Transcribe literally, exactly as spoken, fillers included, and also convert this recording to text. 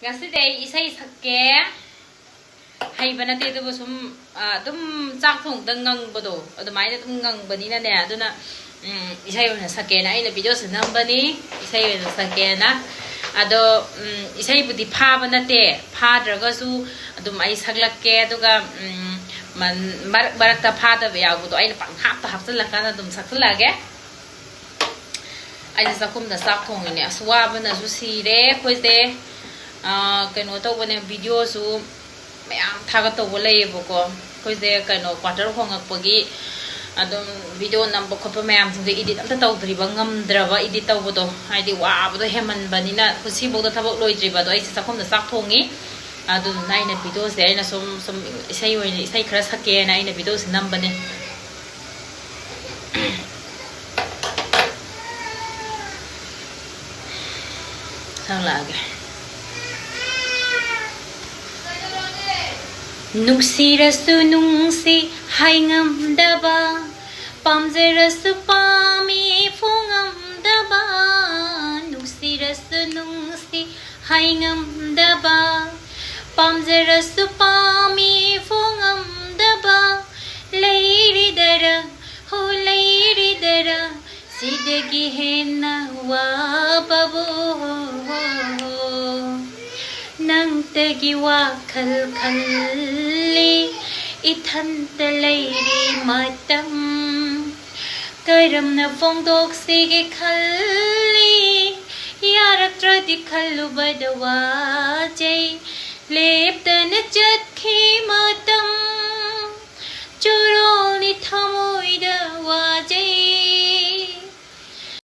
ꯉꯁꯤꯗꯤ ꯑꯩ ꯏꯁꯩ ꯁꯛꯀꯦ꯫ ꯍꯩꯕ ꯅꯠꯇꯦ, ꯑꯗꯨꯕꯨ ꯁꯨꯝ, ꯑ, ꯑꯗꯨꯝ ꯆꯥꯛ ꯊꯣꯡꯕꯗ ꯉꯪꯕꯗꯣ, ꯑꯗꯨꯃꯥꯏꯅ ꯑꯗꯨꯝ ꯉꯪꯕꯅꯤꯅꯅꯦ, ꯑꯗꯨꯅ, ꯎꯝ, ꯏꯁꯩ ꯑꯣꯏꯅ ꯁꯛꯀꯦꯅ ꯑꯩꯅ videoꯁꯦ ꯅꯝꯕꯅꯤ, ꯏꯁꯩ ꯑꯣꯏꯅ ꯁꯛꯀꯦꯅ꯫ ꯑꯗꯣ, ꯎꯝ, ꯏꯁꯩꯕꯨꯗꯤ ꯐꯥꯕ ꯅꯠꯇꯦ, ꯐꯥꯗ꯭ꯔꯒꯁꯨ ꯑꯗꯨꯝ ꯑꯩ ꯁꯛꯂꯛꯀꯦ, ꯑꯗꯨꯒ, ꯎꯝ, ꯃꯟ-, ꯃꯔꯛ ꯃꯔꯛꯇ ꯐꯥꯗꯕ ꯌꯥꯎꯕꯗꯣ ꯑꯩꯅ ꯄꯪꯍꯥꯞꯇ ꯍꯥꯞꯆꯤꯜꯂꯀꯥꯟꯗ ꯑꯗꯨꯝ ꯁꯛꯆꯤꯜꯂꯛꯑꯒꯦ꯫ ꯑꯩꯁꯦ ꯆꯥꯛꯈꯨꯝꯗ ꯆꯥꯛ ꯊꯣꯡꯉꯤꯅꯦ꯫ ꯑꯁ, ꯋꯥꯕꯅꯁꯨ ꯁꯤꯔꯦ ꯑꯩꯈꯣꯏꯁꯦ꯫ ꯑꯥ, ꯀꯩꯅꯣ ꯇꯧꯕꯅꯦ, videoꯁꯨ ꯃꯌꯥꯝ ꯊꯥꯒꯠꯇꯧꯕ ꯂꯩꯌꯦꯕꯀꯣ꯫ ꯑꯩꯈꯣꯏꯁꯦ ꯀꯩꯅꯣ, quarter ꯍꯣꯡꯉꯛꯄꯒꯤ ꯑꯗꯨꯝ video ꯅꯝꯕ ꯈꯣꯠꯄ ꯃꯌꯥꯝꯁꯤꯡꯗꯣ edit ꯑꯝꯇ ꯇꯧꯗ꯭ꯔꯤꯕ, ꯉꯝꯗ꯭ꯔꯕ edit ꯇꯧꯕꯗꯣ, ꯍꯥꯏꯗꯤ ꯋꯥꯕꯗꯣ ꯍꯦꯟꯃꯟꯕꯅꯤꯅ꯫ ꯉꯁꯤꯐꯥꯎꯗ ꯊꯕꯛ ꯂꯣꯏꯗ꯭ꯔꯤꯕ ꯑꯗꯣ ꯑꯩꯁꯦ ꯆꯥꯛꯈꯨꯝꯗ ꯆꯥꯛ ꯊꯣꯡꯉꯤ꯫ ꯑꯗꯨꯗꯨꯅ ꯑꯩꯅ videoꯁꯦ ꯑꯩꯅ ꯁꯨꯝ, ꯁꯨꯝ ꯏꯁꯩ ꯑꯣꯏꯅ, ꯏꯁꯩ ꯈꯔ ꯁꯛꯀꯦꯅ ꯑꯩꯅ videoꯁꯦ ꯅꯝꯕꯅꯦ꯫ ꯁꯛꯂꯛꯑꯒꯦ꯫ ꯅꯨꯡꯁꯤꯔꯁꯨ ꯅꯨꯡꯁꯤ ꯍꯥꯏꯉꯝꯗꯕ, ꯄꯥꯝꯖꯔꯁꯨ ꯄꯥꯝꯃꯤ ꯐꯣꯡꯉꯝꯗꯕ, ꯅꯨꯡꯁꯤꯔꯁꯨ ꯅꯨꯡꯁꯤ ꯍꯥꯏꯉꯝꯗꯕ, ꯄꯥꯝꯖꯔꯁꯨ ꯄꯥꯝꯃꯤ ꯐꯣꯡꯉꯝꯗꯕ, ꯂꯩꯔꯤꯗꯔ ꯍꯣ ꯂꯩꯔꯤꯗꯔ ꯁꯤꯗꯒꯤ ꯍꯦꯟꯅ ꯋꯥꯕꯕꯨ꯫ ꯅꯪꯇꯒꯤ ꯋꯥꯈꯜ ꯈꯜꯂꯤ ꯏꯊꯟꯇ ꯂꯩꯔꯤ ꯃꯇꯝ꯫ ꯀꯔꯝꯅ ꯐꯣꯡꯗꯣꯛꯁꯤꯒꯦ ꯈꯜꯂꯤ, ꯌꯥꯔꯛꯇ꯭ꯔꯗꯤ ꯈꯜꯂꯨꯕꯗ ꯋꯥꯖꯩ꯫ ꯂꯦꯞꯇꯅ ꯆꯠꯈꯤ ꯃꯇꯝ, ꯆꯣꯔꯣꯜꯅꯤ ꯊꯃꯣꯏꯗ ꯋꯥꯖꯩ꯫